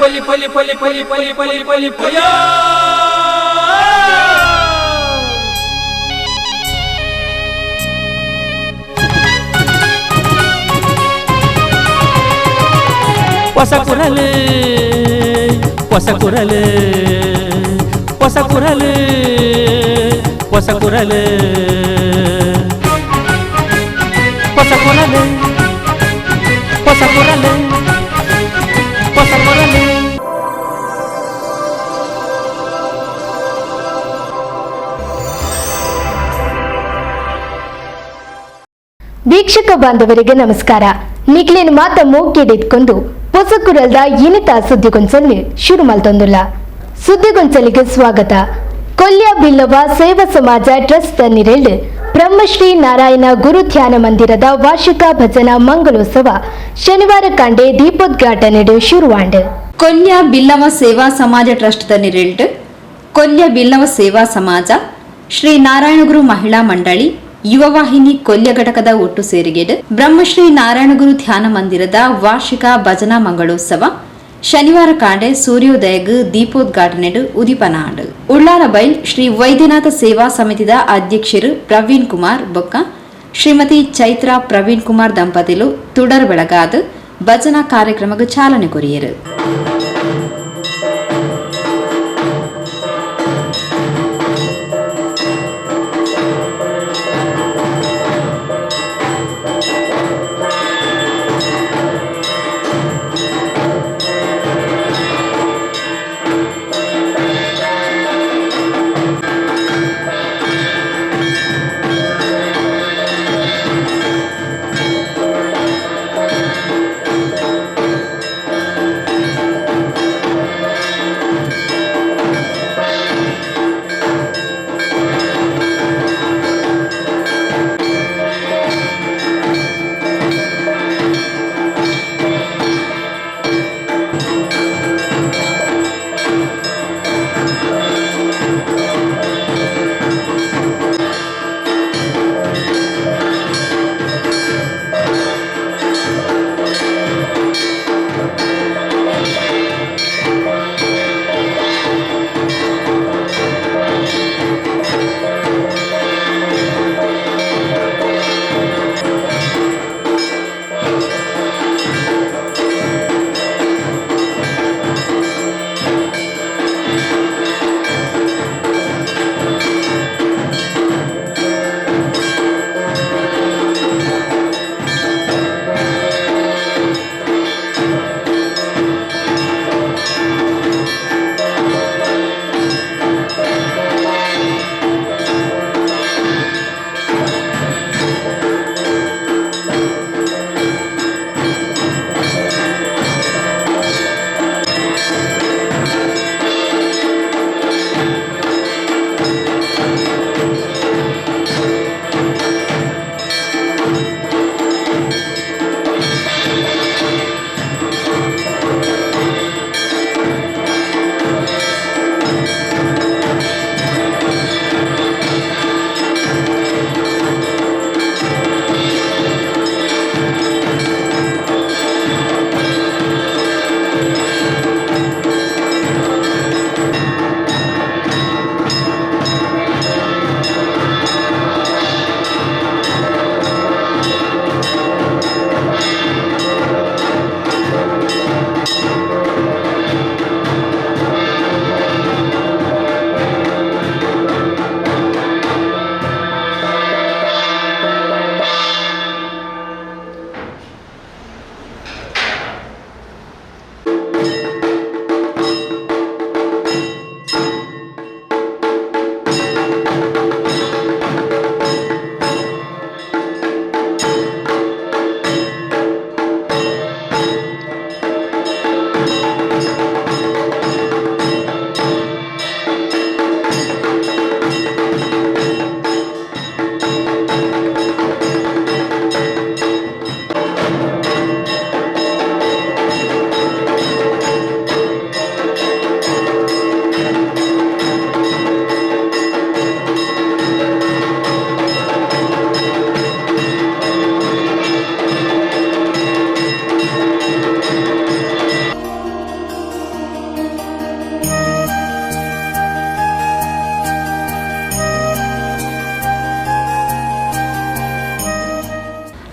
ಪೊಲಿ ಪೊಲಿ ಪೊಲಿ ಪೊಲಿ ಪೊಲಿ ಪೊಲಿ ಪೊಲಿ ಪೊಯ್ಯೋ. ಹೊಸ ಕುರಲು ಹೊಸ ಕುರಲು ಹೊಸ ಕುರಲು ಹೊಸ ಕುರಲು ಹೊಸ ಕುರಲು ಹೊಸ ಕುರಲು ಹೊಸ ಕುರಲು. ವೀಕ್ಷಕ ಬಾಂಧವರಿಗೆ ನಮಸ್ಕಾರ. ನಿಕ್ಲೇನ್ ಮಾತ ಮೂಕಿಡಿದ್ಕೊಂಡು ಪೊಸಕುರಲ್ದ ಇನಿತ ಸುದ್ದಿಗೊಂಚಲ್ಲಿ ಶುರು ಮಲ್ತೊಂದುಲ್ಲ. ಸುದ್ದಿಗೊಂಚಲಿಗೆ ಸ್ವಾಗತ. ಕೊಲ್ಯ ಬಿಲ್ಲವ ಸೇವಾ ಸಮಾಜ ಟ್ರಸ್ಟ್ ನಿರೆಲ್ಡ್ ಬ್ರಹ್ಮಶ್ರೀ ನಾರಾಯಣ ಗುರು ಧ್ಯಾನ ಮಂದಿರದ ವಾರ್ಷಿಕ ಭಜನಾ ಮಂಗಲೋತ್ಸವ ಶನಿವಾರ ಕಾಂಡೆ ದೀಪೋದ್ಘಾಟನೆ ಶುರುವಾಂಡ್. ಕೊಲ್ಯ ಬಿಲ್ಲವ ಸೇವಾ ಸಮಾಜ ಟ್ರಸ್ಟ್ ದ ನಿರೆಲ್ಡ್ ಕೊಲ್ಯ ಬಿಲ್ಲವ ಸೇವಾ ಸಮಾಜ, ಶ್ರೀ ನಾರಾಯಣಗುರು ಮಹಿಳಾ ಮಂಡಳಿ, ಯುವವಾಹಿನಿ ಕೊಲ್ಯ ಘಟಕದ ಒಟ್ಟು ಸೇರಿಗೆಡ್ ಬ್ರಹ್ಮಶ್ರೀ ನಾರಾಯಣಗುರು ಧ್ಯಾನ ಮಂದಿರದ ವಾರ್ಷಿಕ ಭಜನಾ ಮಂಗಳೋತ್ಸವ ಶನಿವಾರ ಕಾಂಡೆ ಸೂರ್ಯೋದಯಗ್ ದೀಪೋದ್ಘಾಟನೆಡ್ ಉದಿಪನ ಆಂಡ್. ಉಳ್ಳಾಲಬೈಲ್ ಶ್ರೀ ವೈದ್ಯನಾಥ ಸೇವಾ ಸಮಿತಿದ ಅಧ್ಯಕ್ಷರು ಪ್ರವೀಣ್ ಕುಮಾರ್ ಬೊಕ್ಕ ಶ್ರೀಮತಿ ಚೈತ್ರಾ ಪ್ರವೀಣ್ ಕುಮಾರ್ ದಂಪತಿಲು ತುಡರ್ ಬೆಳಗಾದ್ ಭಜನಾ ಕಾರ್ಯಕ್ರಮಕ್ಕೆ ಚಾಲನೆ ಕೊರಿಯರು.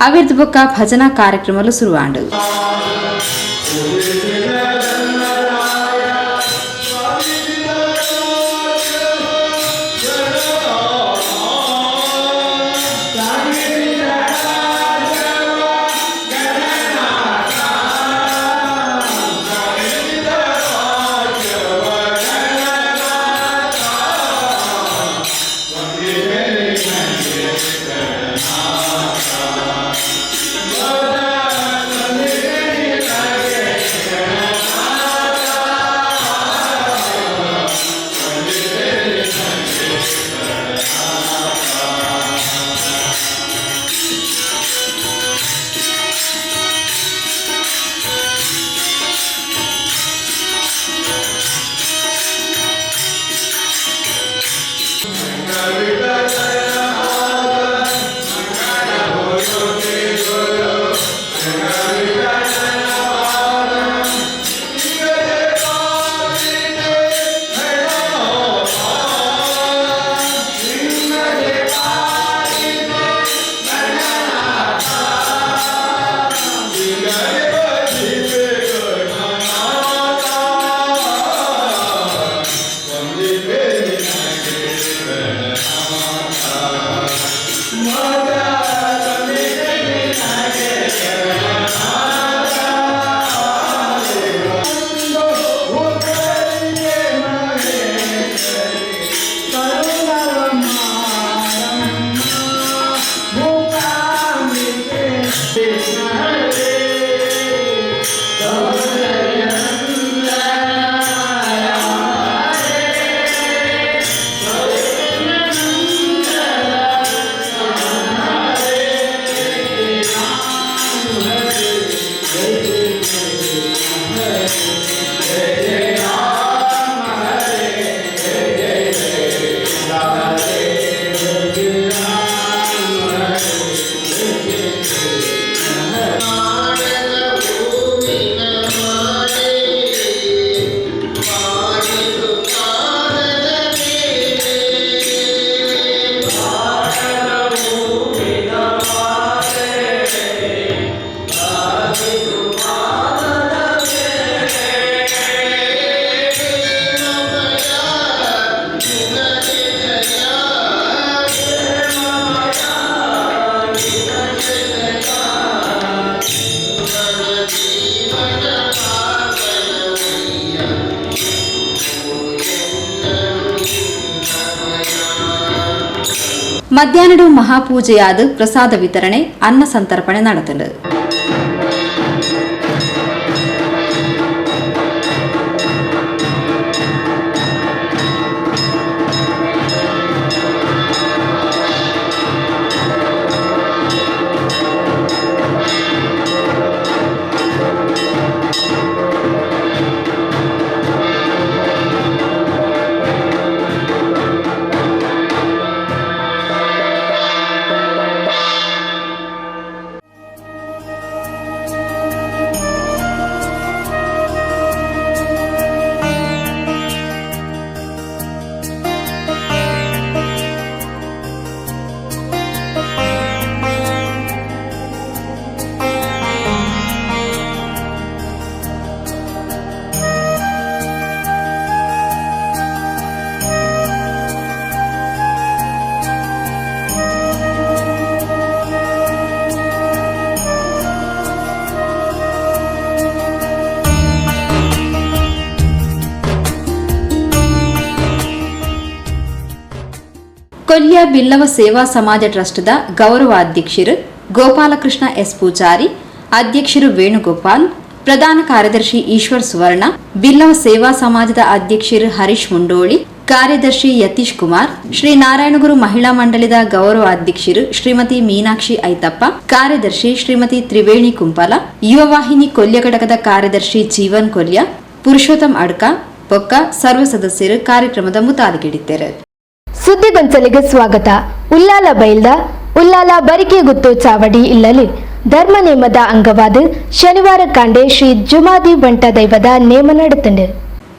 ಅವಿರ್ದ್ ಬೊಕ್ಕ ಭಜನಾ ಕಾರ್ಯಕ್ರಮಲು ಶುರುವಾಂಡು. ಮಧ್ಯಾಹ್ನಡು ಮಹಾಪೂಜೆಯಾದ ಪ್ರಸಾದ ವಿತರಣೆ, ಅನ್ನ ಸಂತರ್ಪಣೆ ನಡೆತಂಡು. ಕೊಲ್ಯ ಬಿಲ್ಲವ ಸೇವಾ ಸಮಾಜ ಟ್ರಸ್ಟ್ದ ಗೌರವ ಅಧ್ಯಕ್ಷರು ಗೋಪಾಲಕೃಷ್ಣ ಎಸ್ ಪೂಜಾರಿ, ಅಧ್ಯಕ್ಷರು ವೇಣುಗೋಪಾಲ್, ಪ್ರಧಾನ ಕಾರ್ಯದರ್ಶಿ ಈಶ್ವರ್ ಸುವರ್ಣ, ಬಿಲ್ಲವ ಸೇವಾ ಸಮಾಜದ ಅಧ್ಯಕ್ಷರು ಹರೀಶ್ ಮುಂಡೋಳಿ, ಕಾರ್ಯದರ್ಶಿ ಯತೀಶ್ ಕುಮಾರ್, ಶ್ರೀ ನಾರಾಯಣಗುರು ಮಹಿಳಾ ಮಂಡಳಿದ ಗೌರವ ಅಧ್ಯಕ್ಷರು ಶ್ರೀಮತಿ ಮೀನಾಕ್ಷಿ ಐತಪ್ಪ, ಕಾರ್ಯದರ್ಶಿ ಶ್ರೀಮತಿ ತ್ರಿವೇಣಿ ಕುಂಪಾಲ, ಯುವವಾಹಿನಿ ಕೊಲ್ಯ ಘಟಕದ ಕಾರ್ಯದರ್ಶಿ ಜೀವನ್ ಕೊಲ್ಯ, ಪುರುಷೋತ್ತಮ್ ಅಡ್ಕ ಬೊಕ್ಕ ಸರ್ವ ಸದಸ್ಯರು ಕಾರ್ಯಕ್ರಮದ ಮುತಾಲಿಗಿಡಿದ್ದಾರೆ. ಸುದ್ದಿಗೊಂಚಲಿಗೆ ಸ್ವಾಗತ. ಉಲ್ಲಾಲ ಬೈಲ್ದ ಉಲ್ಲಾಲ ಬರಿಕೆಗುತ್ತು ಚಾವಡಿ ಇಲ್ಲಲಿ ಧರ್ಮ ನೇಮದ ಅಂಗವಾದ ಶನಿವಾರ ಕಾಂಡೆ ಶ್ರೀ ಜುಮಾದಿ ಬಂಟ ದೈವದ ನೇಮ ನಡೆತಂಡು.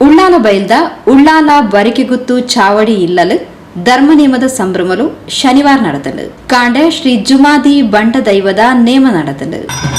ಉಳ್ಳಾಲ ಬೈಲ್ದ ಉಳ್ಳಾಲ ಬರಿಕೆಗುತ್ತು ಚಾವಡಿ ಇಲ್ಲಲು ಧರ್ಮ ನೇಮದ ಸಂಭ್ರಮಲು ಶನಿವಾರ ನಡೆತಂಡು. ಕಾಂಡೆ ಶ್ರೀ ಜುಮಾದಿ ಬಂಟ ದೈವದ ನೇಮ ನಡೆತಂಡು.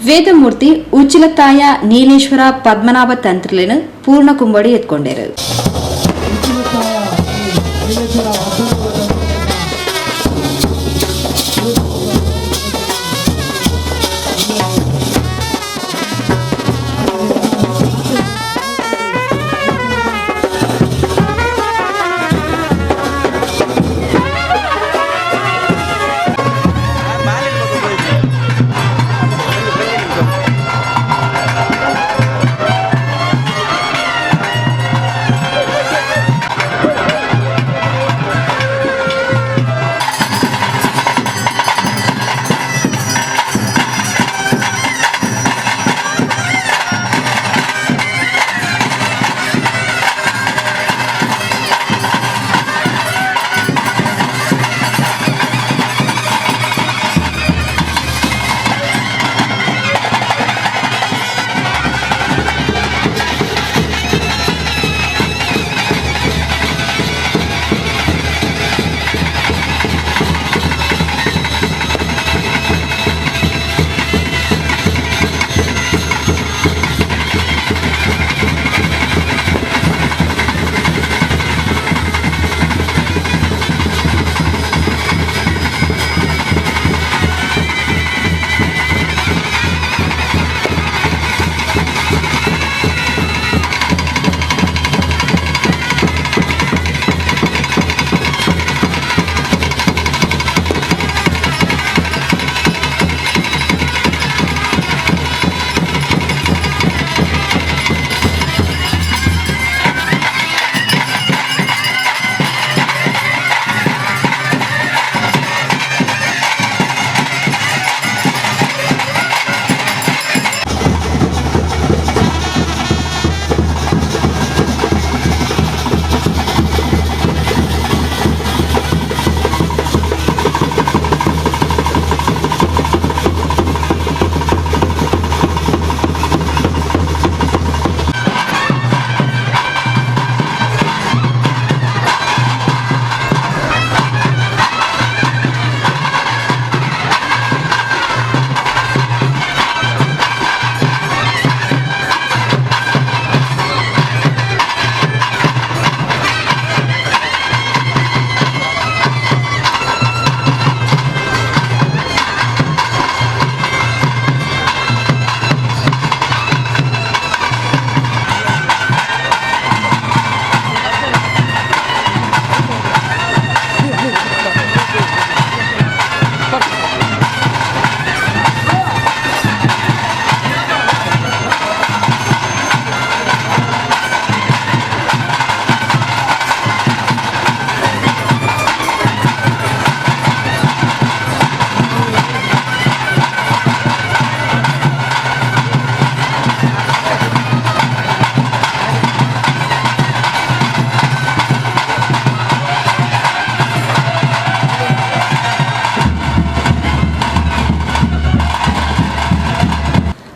ವೇದಮೂರ್ತಿ ಉಚ್ಚಿಲತಾಯ ನೀಲೇಶ್ವರ ಪದ್ಮನಾಭ ತಂತ್ರಿಲೇನು ಪೂರ್ಣ ಕುಂಬಡಿ ಎತ್ಕೊಂಡೇರು.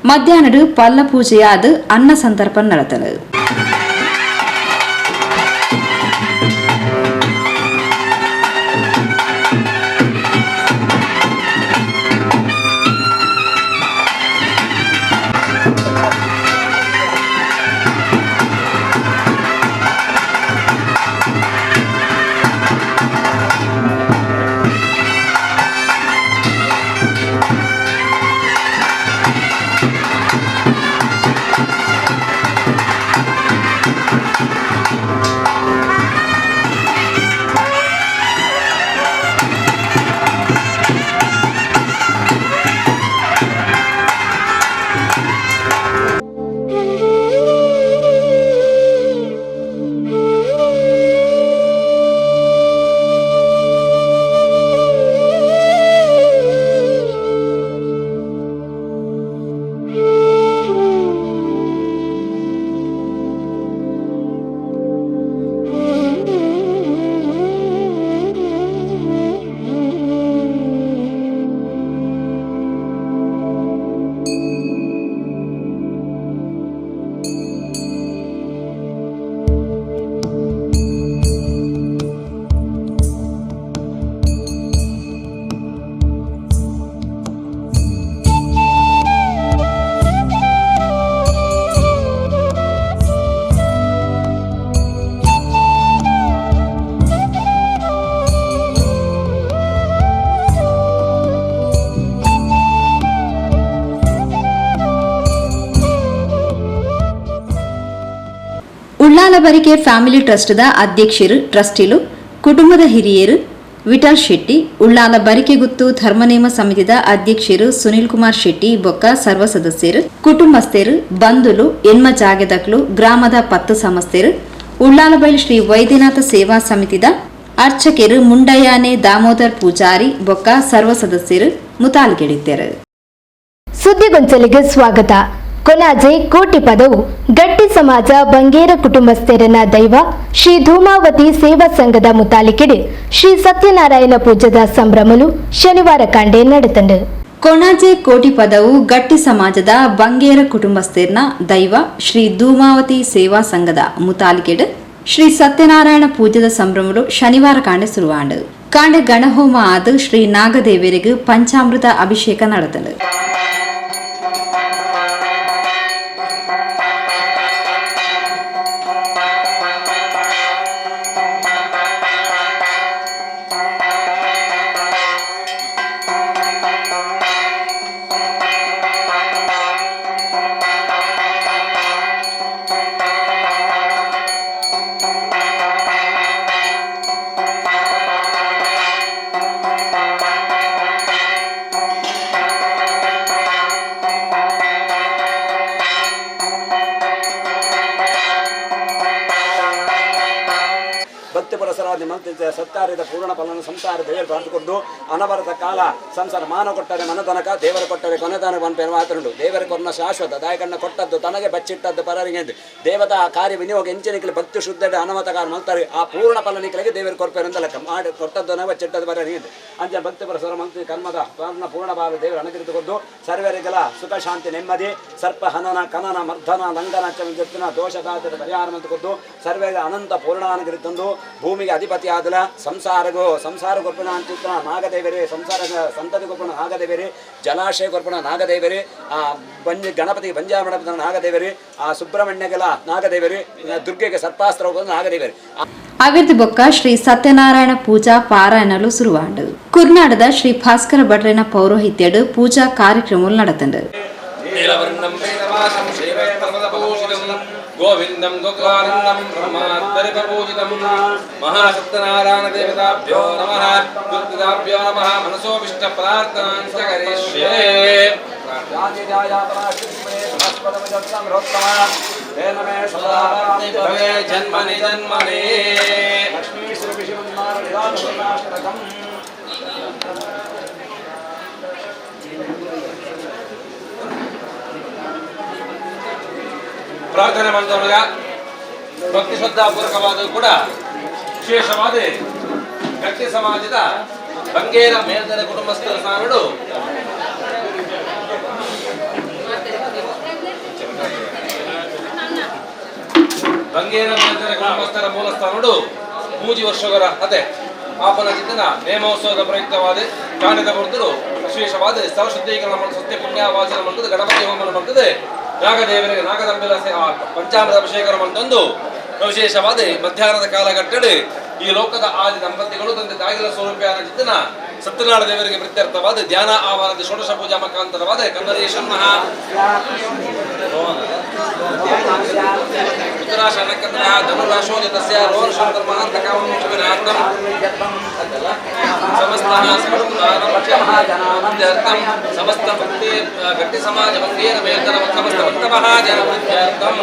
ಮಧ್ಯಾಹ್ನಡು ಪಲ್ಲ ಪೂಜೆಯಾದ ಅನ್ನ ಸಂತರ್ಪಣೆ நடத்தது. Barike family ಟ್ರಸ್ಟ್ದ ಅಧ್ಯಕ್ಷರು, ಟ್ರಸ್ಟಿಲು, ಕುಟುಂಬದ ಹಿರಿಯರು ವಿಠಲ್ ಶೆಟ್ಟಿ, ಉಳ್ಳಾಲ ಬರಿಕೆಗುತ್ತು ಧರ್ಮನೇಮ ಸಮಿತಿದ ಅಧ್ಯಕ್ಷರು ಸುನಿಲ್ ಕುಮಾರ್ ಶೆಟ್ಟಿ ಬೊಕ್ಕ ಸರ್ವ ಸದಸ್ಯರು, ಕುಟುಂಬಸ್ಥರು, ಬಂಧುಲು, ಎನ್ಮ ಜಾಗೆದಕ್ಲು, ಗ್ರಾಮದ 10 ಸಮಸ್ತೆರು, ಉಳ್ಳಾಲಬೈಲ್ ಶ್ರೀ ವೈದ್ಯನಾಥ ಸೇವಾ ಸಮಿತಿದ ಅರ್ಚಕೆರು ಮುಂಡಯಾನೆ ದಾಮೋದರ್ ಪೂಜಾರಿ ಬೊಕ್ಕ ಸರ್ವ ಸದಸ್ಯರು ಮುತಾಲಿಕೆಡಿದ್ದರು. ಸುದ್ದಿಗೊಂಚಲಿಗೆ ಸ್ವಾಗತ. ಕೊನಾಜೆ ಕೋಟಿ ಪದವು ಗಟ್ಟಿ ಸಮಾಜ ಬಂಗೇರ ಕುಟುಂಬಸ್ಥರನ ದೈವ ಶ್ರೀ ಧೂಮಾವತಿ ಸೇವಾ ಸಂಘದ ಮುತಾಲಿಕೆಡೆ ಶ್ರೀ ಸತ್ಯನಾರಾಯಣ ಪೂಜದ ಸಂಭ್ರಮಲು ಶನಿವಾರ ಕಾಂಡೆ ನಡೆತಂಡು. ಕೊಣಾಜೆ ಕೋಟಿ ಪದವು ಗಟ್ಟಿ ಸಮಾಜದ ಬಂಗೇರ ಕುಟುಂಬಸ್ಥರ್ನ ದೈವ ಶ್ರೀ ಧೂಮಾವತಿ ಸೇವಾ ಸಂಘದ ಮುತಾಲಿಕೆಡ್ ಶ್ರೀ ಸತ್ಯನಾರಾಯಣ ಪೂಜದ ಸಂಭ್ರಮಲು ಶನಿವಾರ ಕಾಂಡೆ ಸುರುವಾಂಡು. ಕಾಂಡೆ ಗಣಹೋಮ ಆದ ಶ್ರೀ ನಾಗದೇವರಿಗೆ ಪಂಚಾಮೃತ ಅಭಿಷೇಕ ನಡೆತಂಡು. ಭಕ್ತಿ ಪುರಸರಾದಿ ಮಂತ್ರಿತ ಸತ್ಕಾರ್ಯದ ಪೂರ್ಣ ಫಲನ ಸಂಸಾರ ದೇವರು ಬರೆದುಕೊಂಡು ಅನವರತ ಕಾಲ ಸಂಸಾರ ಮಾನ ಕೊಟ್ಟರೆ ಮನತನಕ, ದೇವರು ಕೊಟ್ಟರೆ ಕೊನೆತನಕ ಪನ್ಪೇನು ಮಾತುಂಡು. ದೇವರ ಕೊರ್ನ ಶಾಶ್ವತ ದಾಯಕಣ್ಣ ಕೊಟ್ಟದ್ದು ತನಗೆ, ಬಚ್ಚಿಟ್ಟದ್ದು ಪರರಿಗೆ ಎಂದು. ದೇವತಾ ಕಾರ್ಯ ವಿನಿಯೋಗ ಎಂಚಿನಿಕಲು ಭಕ್ತಿ ಶುದ್ಧ ಅನವತ ಕಾರ್ಯ ಮಲ್ತಾರೆ, ಆ ಪೂರ್ಣ ಫಲನಿಕಲಿಗೆ ದೇವರು ಕೊರ್ಪೇರು ಅಂತ ಲೆಕ್ಕ ಮಾಡಿ ಕೊಟ್ಟದ್ದು ಬಚ್ಚಿಟ್ಟದ್ದು ಪರರಿಗೆ ಎಂದು. ಅಂಚೆ ಭಕ್ತಿ ಪುರಸರ ಮಂತ್ರಿ ಕರ್ಮದ ಪೂರ್ಣ ಪೂರ್ಣ ಭಾವ ದೇವರ ಅನುಗ್ರಹಿಸಿಕೊಂಡು ಸರ್ವರಿಗೆಲ್ಲ ಸುಖ ಶಾಂತಿ ನೆಮ್ಮದಿ, ಸರ್ಪ ಹನನ ಕನನ ಮರ್ಧನ ಲಂಘನ ಚನ ದೋಷದಾತದ ಪರಿಹಾರ ಮಂತುಕೊದ್ದು ಸರ್ವೇಗ ಅನಂತ ಪೂರ್ಣಾನುಗ್ರಹಿತಂದು ಭೂಮಿಗೆ ಅಧಿಪತಿ ಆದಲ ಸಂಸಾರಗೋ ಸಂಸಾರ ಕೊರ್ಪಣ ಅಂತಿತ್ತ ನಾಗದೇವರೇ, ಸಂಸಾರ ಸಂತತಿ ಕೊರ್ಪಣ ನಾಗದೇವರೇ, ಜಲಾಶಯ ಕೊರ್ಪಣ ನಾಗದೇವರೇ, ಆ ಬಂಜ ಗಣಪತಿ ಬಂಜಾಮಣಪದ ನಾಗದೇವರೇ, ಆ ಸುಬ್ರಹ್ಮಣ್ಯಗೆಲ್ಲ ನಾಗದೇವರೇ, ದುರ್ಗೆಗೆ ಸರ್ಪಾಸ್ತ್ರ ಹೋಗೋದು ನಾಗದೇವರೇ. ಅವಿರ್ದ ಬೊಕ್ಕ ಶ್ರೀ ಸತ್ಯನಾರಾಯಣ ಪೂಜಾ ಪಾರಾಯಣಲು ಸುರುವಾಂಡು. ಕುರ್ನಾಡದ ಶ್ರೀ ಭಾಸ್ಕರ ಭಟ್ರೆನ ಪೌರೋಹಿತ್ಯಡು ಪೂಜಾ ಕಾರ್ಯಕ್ರಮ ನಡೆತಂಡು. ಗೋವಿಂದಂ ಗೋಕುಲಾನಂದಂ ಬ್ರಹ್ಮಾತ್ಮರಿಪೂಜಿತಂ ಮಹಾಸತ್ಯನಾರಾಯಣ ದೇವತಾಭ್ಯೋ ನಮಃ, ಗುರುತಾಭ್ಯೋ ನಮಃ. ಮನಸೋ ವಿಷ್ಣ ಪ್ರಾರ್ಥನಾಂ ಚ ಕರಿಷ್ಯೆ. ಭವೇ ಜನ್ಮನಿ ಜನ್ಮನಿ. ಪ್ರಾರ್ಥನೆ ಮಾಡಿದವರಿಗೆ ಭಕ್ತಿ ಶ್ರದ್ಧಾಪೂರ್ವಕವಾದ ಕೂಡ ವಿಶೇಷವಾದ ಗಟ್ಟಿ ಸಮಾಜದ ಬಂಗೇರ ಮೇಲ್ದರ ಕುಟುಂಬಸ್ಥರ ಸಾರಡು ಬಂಗೇರ ಮೇಲ್ದರ ಕುಟುಂಬಸ್ಥರ ಮೂಲಸ್ಥಾನಡು 3 ವರ್ಷಗಳ ಅದೇ ಆಪನ ಚಿತ್ತನ ನೇಮೋತ್ಸವದ ಪ್ರಯುಕ್ತವಾದ ಕಾಣದ ಬರ್ತರು ವಿಶೇಷವಾದ ಸ್ಥಳ ಶುದ್ಧೀಕರಣ ಸತ್ಯ ಪುಣ್ಯವಾಚನ ಮಾಡ್ತದೆ, ಗಣಪತಿ ಹೋಮನ ಮಾಡ್ತದೆ, ನಾಗದೇವರಿಗೆ ನಾಗದಂಬಿಲ ಪಂಚಾಮೃತ ಅಭಿಷೇಕ ಅಂತಂದು ವಿಶೇಷವಾದ ಮಧ್ಯಾಹ್ನದ ಕಾಲಘಟ್ಟಡಿ ಈ ಲೋಕದ ಆದಿ ದಂಪತಿಗಳು ತಂದೆ ತಾಯಿಗಳ ಸ್ವರೂಪಿಯಾದ ಚಿತ್ತನ ಸತ್ಯನಾರಾಯಣ ದೇವರಿಗೆ ಪ್ರೀತ್ಯರ್ಥವಾದ ಧ್ಯಾನ ಆವಾರದ ಷೋಡಶ ಪೂಜಾ ಮುಖಾಂತರವಾದ ಕಂದರೇಶನ್ಮಃ ಉತ್ತರಾಶ ನಕ್ಷತ್ರ ಧನುರಾಶೋ ಜತಸ್ಯ ರೋಹಣಶಂಕರ್ಮಾರ್ಥಕಾಮೋಕ್ಷವಿನಾರ್ಥಂ ಸಮಸ್ತ ಸಮಸ್ತ ಭಕ್ತಿ ಗಟ್ಟಿ ಸಮಾಜ ಭಕ್ತಿಯರ ಮೇಲ್ತನ ಸಮಸ್ತ ಭಕ್ತ ಮಹಾಜನ ವೃದ್ಧ್ಯರ್ಥಂ.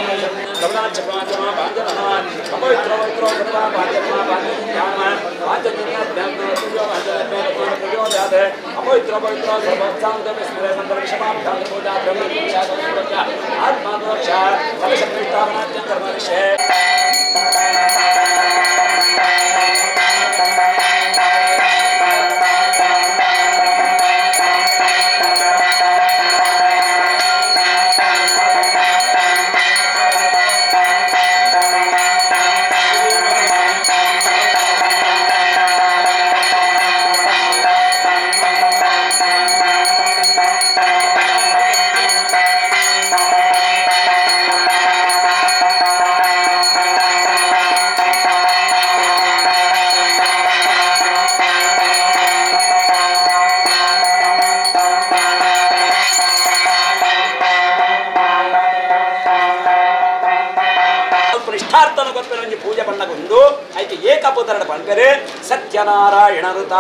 ಪುದರಡ ಪನ್ಪೆರೆ ಸತ್ಯನಾರಾಯಣ ಋತ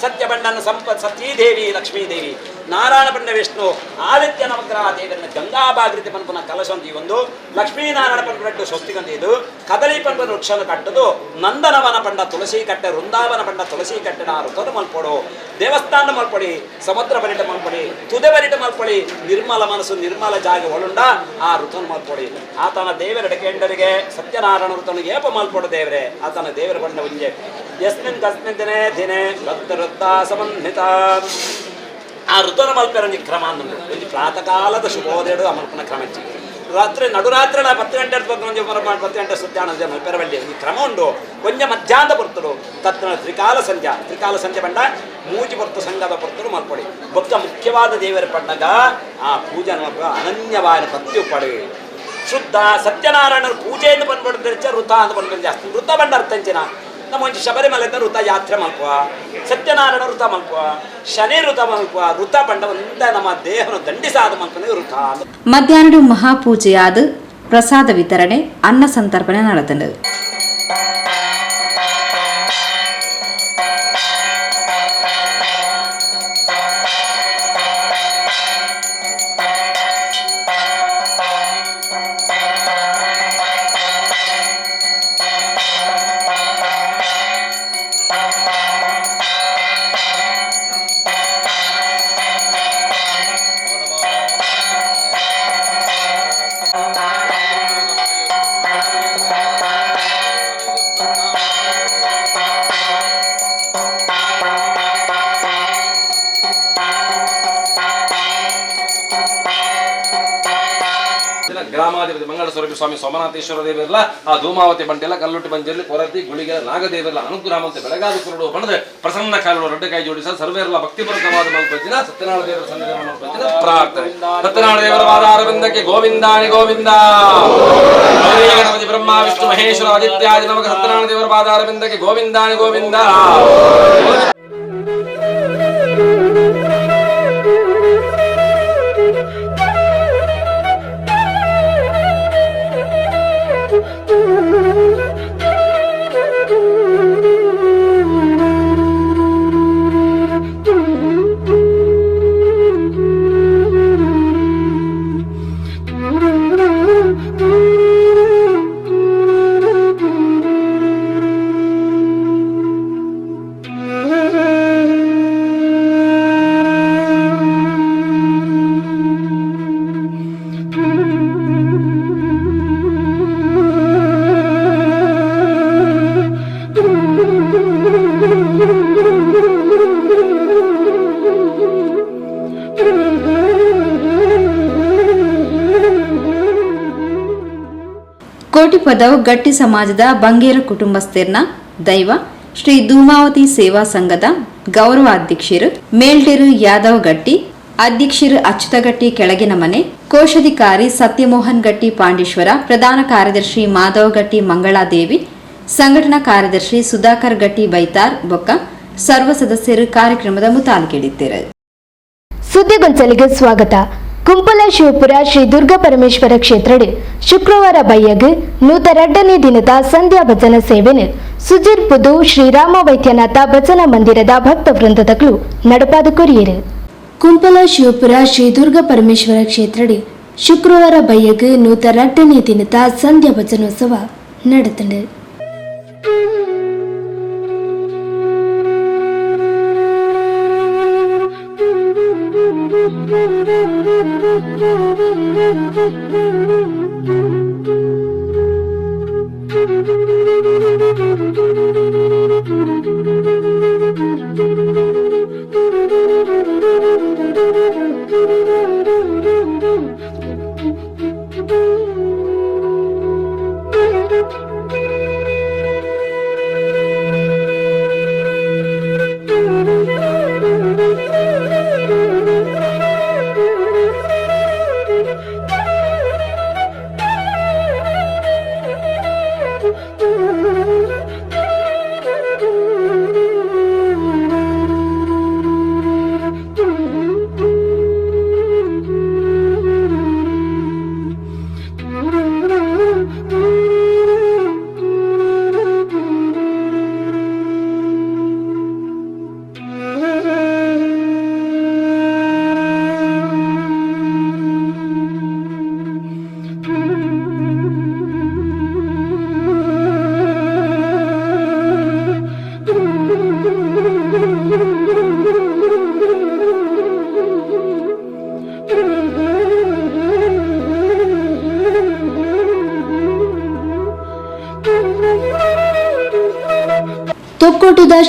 ಸತ್ಯ ಬಣ್ಣನ ಸಂಪತ್ ಸತೀದೇವಿ ಲಕ್ಷ್ಮೀದೇವಿ ನಾರಾಯಣ ಪಂಡ ವಿಷ್ಣು ಆದಿತ್ಯ ನವಗ್ರಹ ದೇವರನ್ನ ಗಂಗಾಭಾಗೃತಿ ಪನ್ಪುನ ಕಲಶಂತಿ ಒಂದು ಲಕ್ಷ್ಮೀನಾರಾಯಣ ಪನ್ಪುನಟ್ಟು ಸ್ವಸ್ತಿಗಂತ ಇದು ಕದಲಿ ಪನ್ಪನ ವೃಕ್ಷನ ಕಟ್ಟದು ನಂದನವನ ಪಂಡ ತುಳಸಿ ಕಟ್ಟೆ ವೃಂದಾವನ ಪಂಡ ತುಳಸಿ ಕಟ್ಟಡ ಋತದ ಮಲ್ಪೊಡು ದೇವಸ್ಥಾನ ಮಲ್ಪೊಡಿ ಸಮುದ್ರ ಬರಿಟ ಮಲ್ಪೊಡಿ ತುದೆ ಬರಿಟ ಮಲ್ಪೊಡಿ ನಿರ್ಮಲ ಮನಸ್ಸು ನಿರ್ಮಲ ಜಾಗ ಒಳುಂಡ ಆ ಋತನ ಮಲ್ಪೊಡಿ ಆತನ ದೇವರ ಕೆಂಡರಿಗೆ ಸತ್ಯನಾರಾಯಣ ಋತನ ಏಪ ಮಲ್ಪೊಡು ದೇವರೇ ಆತನ ದೇವರ ಬಣ್ಣ ಒಂಜೆ ಯಸ್ಮಿನ್ ಕಸ್ಮಿನ್ ದಿನೇ ದಿನೇ ಭಕ್ತ ವೃತ್ತ ಸಮನ್ವಿತ ಆ ಋತನ ಮಲ್ಪೆರ ಒಂಜಿ ಕ್ರಮ ಅನ್ನೋದು ಒಂಜಿ ಪ್ರಾತಃಕಾಲದ ಶುಭೋದಯಡು ಆ ಮಲ್ಪನ ಕ್ರಮ ಇಚ್ಚಿ ರಾತ್ರಿ ನಡುರಾತ್ರಿ 10 ಗಂಟೆ ಒಂಜಿ 10 ಗಂಟೆ ಸುತ್ತಾಣ ಮಲ್ಪೆರವಳ್ಳಿ ಒಂಜಿ ಕ್ರಮ ಉಂಡು ಕೊಂಚ ಮಧ್ಯಾಹ್ನದ ಪೊರ್ತುಡು ತತ್ರ ತ್ರಿಕಾಲ ಸಂಧ್ಯಾ ತ್ರಿಕಾಲ ಸಂಧ್ಯೆ ಪಂಡ ಮೂಜಿ ಪೊರ್ತು ಸಂಘದ ಪೊರ್ತುಡು ಮಲ್ಪೊಡಿ ಬೊಕ್ಕ ಮುಖ್ಯವಾದ ದೇವರ ಪಂಡಗ ಆ ಪೂಜೆ ಮಲ್ಪ ಅನನ್ಯವಾದ ಭಕ್ತಿ ಉಪ್ಪಡು ಶುದ್ಧ ಸತ್ಯನಾರಾಯಣರ ಪೂಜೆಯನ್ನು ಬಂದ್ಬಿಡ್ತಾರೆ ಋತ ಅಂತ ಬಂದ್ಬಿಟ್ಟು ಜಾಸ್ತಿ ಋತ ಬಂಡ ಅರ್ಥಂಚಿನ ನಮ್ಮ ಒಂಜಿ ಶಬರಿಮಲೆ ಋತ ಯಾತ್ರೆ ಮಲ್ಪುವ ಸತ್ಯನಾರಾಯಣ ಋತ ಮಲ್ಪುವ ಶನಿ ಋತ ಮಲ್ಪುವ ಋತ ಪಂಡ ಒಂದ ನಮ್ಮ ದೇಹನ ದಂಡಿಸಾದ ಮಲ್ಪನೆ ಋತ. ಮಧ್ಯಾಹ್ನ ಮಹಾಪೂಜೆಯಾದ ಪ್ರಸಾದ ವಿತರಣೆ ಅನ್ನ ಸಂತರ್ಪಣೆ ನಡೆದನು. ಗ್ರಾಮಾಧಿಪತಿ ಮಂಗಳ ಸ್ವರೂಪಿ ಸ್ವಾಮಿ ಸೋಮನಾಥೇಶ್ವರ ದೇವರಲ್ಲ ಆ ಧೂಮಾವತಿ ಬಂಟೆಲ್ಲ ಕಲ್ಲುಟ್ಟಿ ಬಂಜಲ್ಲಿ ಕೊರತಿ ಗುಳಿಗೆಲ ನಾಗದೇವರಲ್ಲ ಅನುಗ್ರಹ ಮಂತೆ ಬೆಳಗಾದ ಕುರುಡು ಬಣದ ಪ್ರಸನ್ನ ಕಾಲುಗಳು ರಡ್ಡಕಾಯಿ ಜೋಡಿಸ ಸರ್ವೇರಲ್ಲ ಭಕ್ತಿಪೂರ್ವಕವಾದ ಮಲ್ಪಜ್ಜಿನ ಸತ್ಯನಾರಾಯಣ ದೇವರ ಸನ್ನಿಧಾನ ಮಲ್ಪಜ್ಜಿನ ಪ್ರಾರ್ಥನೆ. ಸತ್ಯನಾರಾಯಣ ದೇವರ ವಾದ ಅರವಿಂದಕ್ಕೆ ಗೋವಿಂದಾನಿ ಗೋವಿಂದ. ಗೌರಿ ಗಣಪತಿ ಬ್ರಹ್ಮ ವಿಷ್ಣು ಮಹೇಶ್ವರ ಆದಿತ್ಯಾದಿ ನಮಕ ಸತ್ಯನಾರಾಯಣ ದೇವರ ಪಾದ ಅರವಿಂದಕ್ಕೆ ಗೋವಿಂದಾನಿ ಗೋವಿಂದ. ಕೋಟಿಪದವು ಗಟ್ಟಿ ಸಮಾಜದ ಬಂಗೇರ ಕುಟುಂಬಸ್ಥರ್ನ ದೈವ ಶ್ರೀ ಧೂಮಾವತಿ ಸೇವಾ ಸಂಘದ ಗೌರವ ಅಧ್ಯಕ್ಷರು ಮೇಲ್ಡೇರು ಯಾದವ್ ಗಟ್ಟಿ, ಅಧ್ಯಕ್ಷರು ಅಚ್ಯುತಗಟ್ಟಿ ಕೆಳಗಿನ ಮನೆ, ಕೋಶಾಧಿಕಾರಿ ಸತ್ಯಮೋಹನ್ ಗಟ್ಟಿ ಪಾಂಡೇಶ್ವರ, ಪ್ರಧಾನ ಕಾರ್ಯದರ್ಶಿ ಮಾಧವ ಗಟ್ಟಿ ಮಂಗಳಾದೇವಿ, ಸಂಘಟನಾ ಕಾರ್ಯದರ್ಶಿ ಸುಧಾಕರ್ ಗಟ್ಟಿ ಬೈತಾರ್ ಬೊಕ್ಕ ಸರ್ವ ಸದಸ್ಯರು ಕಾರ್ಯಕ್ರಮದ ಮುತಾಲಿಕೆಡಿದ್ದರು. ಸುದ್ದಿಗೊಂಚಲಿಗೆ ಸ್ವಾಗತ. ಕುಂಪಲ ಶಿವಪುರ ಶ್ರೀ ದುರ್ಗಾ ಪರಮೇಶ್ವರ ಕ್ಷೇತ್ರಡ್ ಶುಕ್ರವಾರ ಬಯ್ಯಗ್ 102ನೇ ದಿನದ ಸಂಧ್ಯಾ ಭಜನಾ ಸೇವೆನು ಸುಜಿರ್ ಪುದು ಶ್ರೀರಾಮ ವೈದ್ಯನಾಥ ಭಜನಾ ಮಂದಿರದ ಭಕ್ತ ವೃಂದದಗಳು ನಡಪಾದ ಕೊರಿಯರು. ಕುಂಪಲ ಶಿವಪುರ ಶ್ರೀ ದುರ್ಗಾ ಪರಮೇಶ್ವರ ಕ್ಷೇತ್ರಡ್ ಶುಕ್ರವಾರ ಬಯ್ಯಗ್ 102ನೇ ದಿನದ ಸಂಧ್ಯಾ ಭಜನೋತ್ಸವ ನಡೆತಂಡು.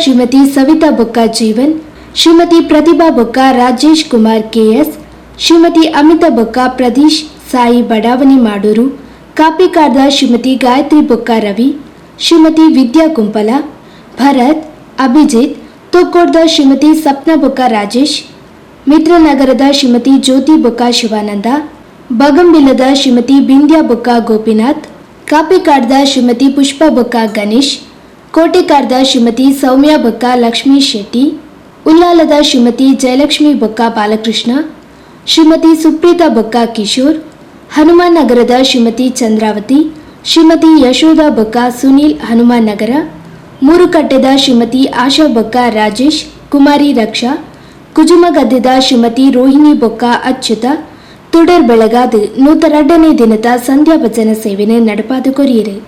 ಶ್ರೀಮತಿ ಸವಿತಾ ಬೊಕ್ಕ ಜೀವನ್, ಶ್ರೀಮತಿ ಪ್ರತಿಭಾ ಬೊಕ್ಕ ರಾಜೇಶ್ ಕುಮಾರ್ ಕೆಎಸ್, ಶ್ರೀಮತಿ ಅಮಿತಾ ಬೊಕ್ಕ ಪ್ರದೀಶ್ ಸಾಯಿ ಬಡಾವಣೆ ಮಾಡೂರು, ಕಾಪಿಕಾಡ್ದ ಶ್ರೀಮತಿ ಗಾಯತ್ರಿ ಬೊಕ್ಕ ರವಿ, ಶ್ರೀಮತಿ ವಿದ್ಯಾ ಕುಂಪಲ, ಭರತ್, ಅಭಿಜಿತ್, ತೊಕ್ಕೋಡ್ದ ಶ್ರೀಮತಿ ಸಪ್ನಾ ಬೊಕ್ಕ ರಾಜೇಶ್, ಮಿತ್ರನಗರದ ಶ್ರೀಮತಿ ಜ್ಯೋತಿ ಬೊಕ್ಕ ಶಿವಾನಂದ, ಬಗಂಬಿಲದ ಶ್ರೀಮತಿ ಬಿಂದ್ಯಾ ಬೊಕ್ಕ ಗೋಪಿನಾಥ್, ಕಾಪಿಕಾಡ್ದ ಶ್ರೀಮತಿ ಪುಷ್ಪ ಬೊಕ್ಕ ಗಣೇಶ್, ಕೋಟೆಕಾರ್ದ ಶ್ರೀಮತಿ ಸೌಮ್ಯ ಬೊಕ್ಕ ಲಕ್ಷ್ಮೀ ಶೆಟ್ಟಿ, ಉಲ್ಲಾಲದ ಶ್ರೀಮತಿ ಜಯಲಕ್ಷ್ಮಿ ಬೊಕ್ಕ ಬಾಲಕೃಷ್ಣ, ಶ್ರೀಮತಿ ಸುಪ್ರೀತಾ ಬೊಕ್ಕ ಕಿಶೋರ್, ಹನುಮಾನ್ ನಗರದ ಶ್ರೀಮತಿ ಚಂದ್ರಾವತಿ, ಶ್ರೀಮತಿ ಯಶೋಧ ಬೊಕ್ಕ ಸುನೀಲ್ ಹನುಮಾನ್ ನಗರ, ಮೂರುಕಟ್ಟೆದ ಶ್ರೀಮತಿ ಆಶಾ ಬೊಕ್ಕ ರಾಜೇಶ್, ಕುಮಾರಿ ರಕ್ಷಾ, ಕುಜುಮಗದ್ದೆದ ಶ್ರೀಮತಿ ರೋಹಿಣಿ ಬೊಕ್ಕ ಅಚ್ಯುತ ತುಡರ್ ಬೆಳಗಾದ್ 102ನೇ ದಿನದ ಸಂಧ್ಯಾ ಭಜನ ಸೇವೆನೆ ನಡಪಾದು ಕೊರಿಯರು.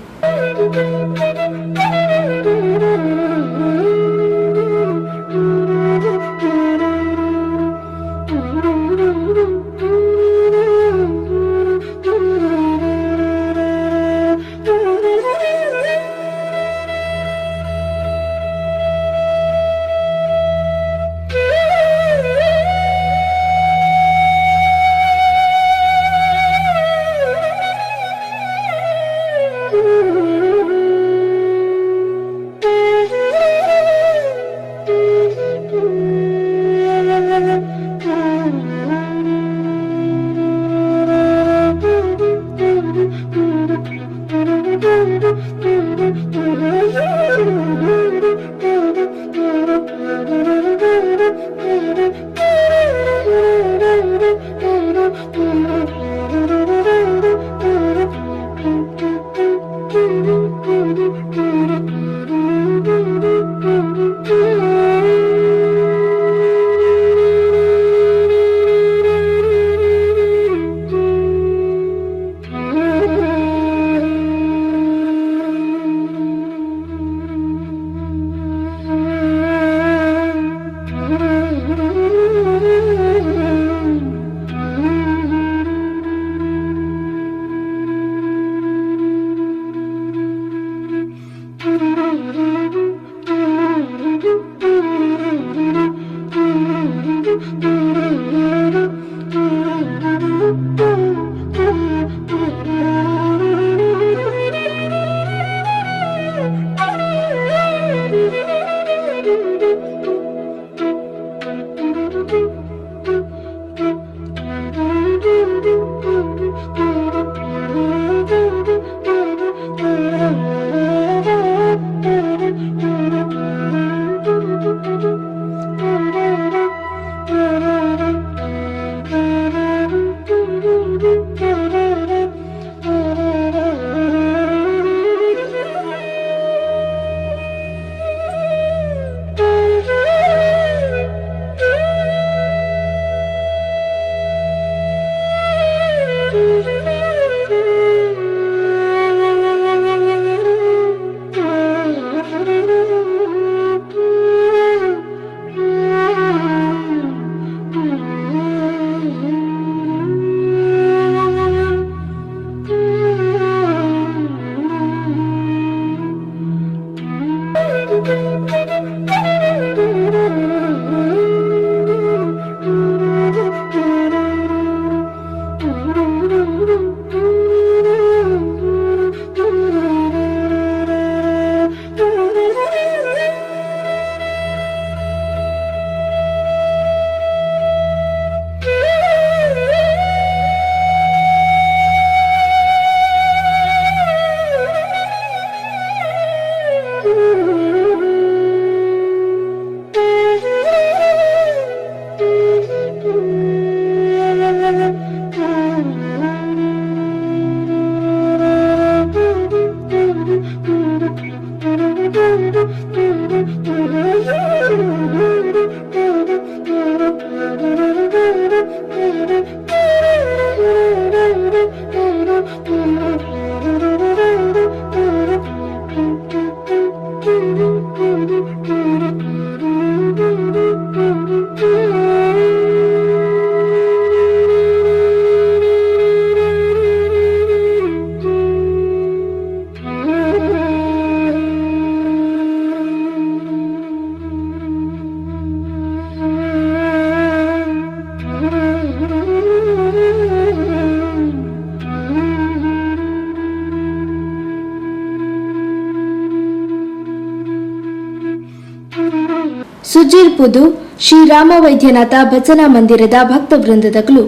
ಸುಜೀರ್ಪುದು ಶ್ರೀರಾಮ ವೈದ್ಯನಾಥ ಭಜನಾ ಮಂದಿರದ ಭಕ್ತ ವೃಂದದಕುಲು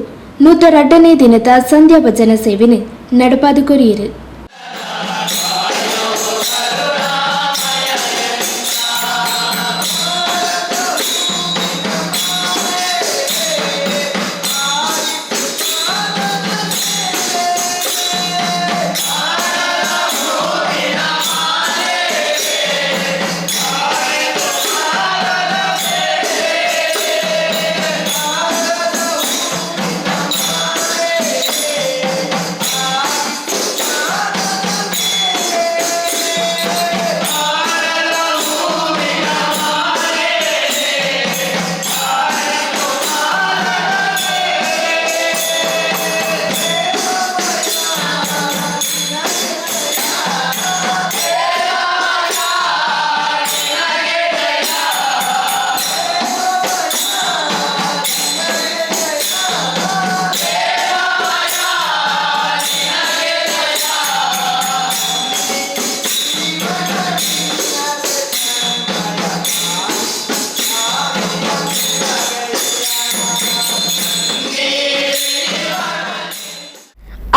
102ನೇ ದಿನದ ಸಂಧ್ಯಾ ಭಜನಾ ಸೇವೆನೆ ನಡಪಾದು ಕೊರಿಯರು.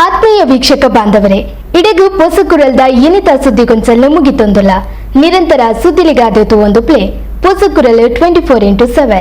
ಆತ್ಮೀಯ ವೀಕ್ಷಕ ಬಾಂಧವರೇ, ಇಡಗು ಪೊಸಕುರಲ್ದ ಇನಿತ ಸುದ್ದಿಗೊಂಚಲು ಮುಗಿತೊಂದುಲ್ಲ. ನಿರಂತರ ಸುದ್ದಿಲಿಗಾದೆತು ಒಂದು ಪ್ಲೇ ಪೊಸಕುರಲ್ 24x7.